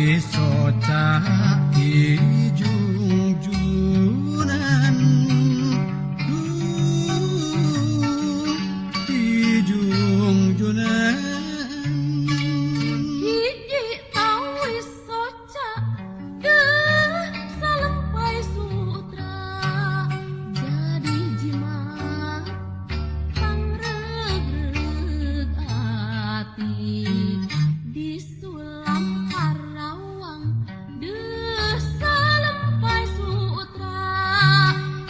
Tawis soca dijungjunan, duh dijungjunan. Hiji tawis soca deuh salempai sutra jadi jimat pangregreg ati disulam Karawang deuh salempai sutra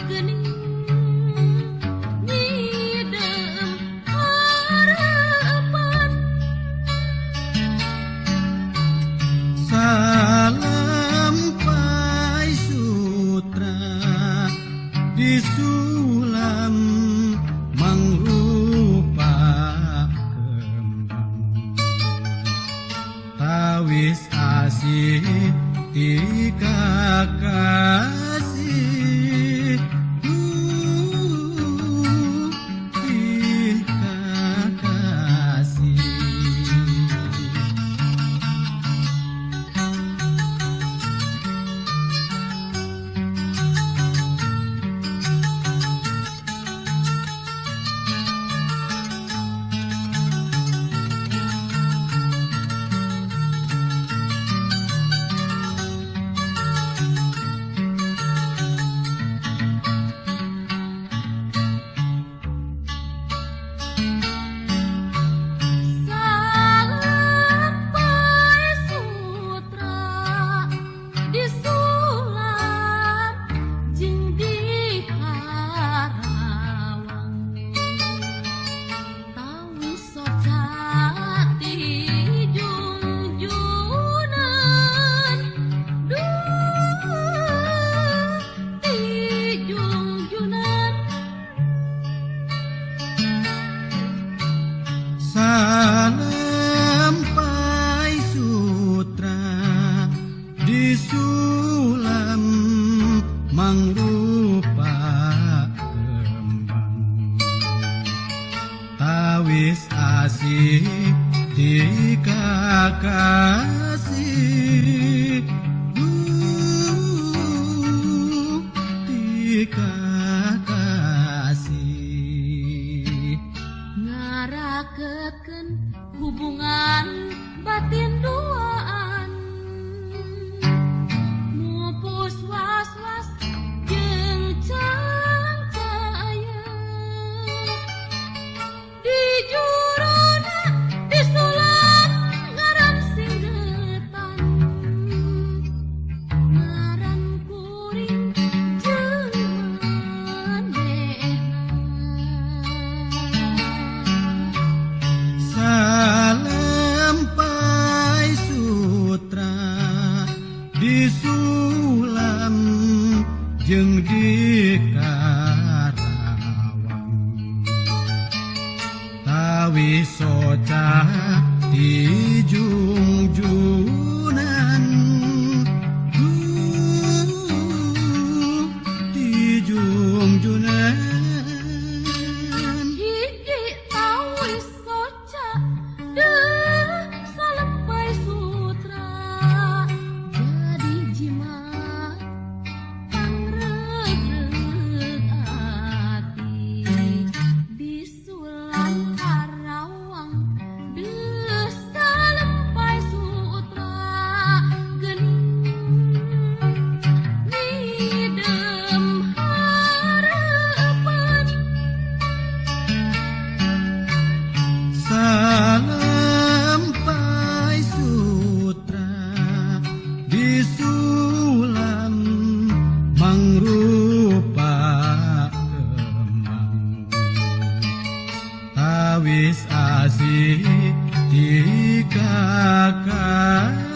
geuning nyideum harapan. Salempai sutra disulam mangrupa kembang tawis asih ti kakasih, duh ti kakasih. Salempai sutra disulam jeung di Karawang tawis soca dijungjunan, duh dijungjunan. Salempai sutra disulam mangrupa kembang tawis asih ti kakasih, duh ti kakasih. Ngaraketkeun hubungan batin duaan mupus was-was jeung cangcaya di jurona disulam ngaran singgetan ngaran kuring jeung manehna. Salempai sutra disulam jeung di Karawang tawis soca dijungjunan, duh dijungjunan. Hiji tawis soca deuh salempai sutra jadi jimat pangregreg ati disulam Karawang deuh salempai sutra geuning nyideum harapan. Salempai sutra disulam mangrupa kembang tawis asih ti kakasih.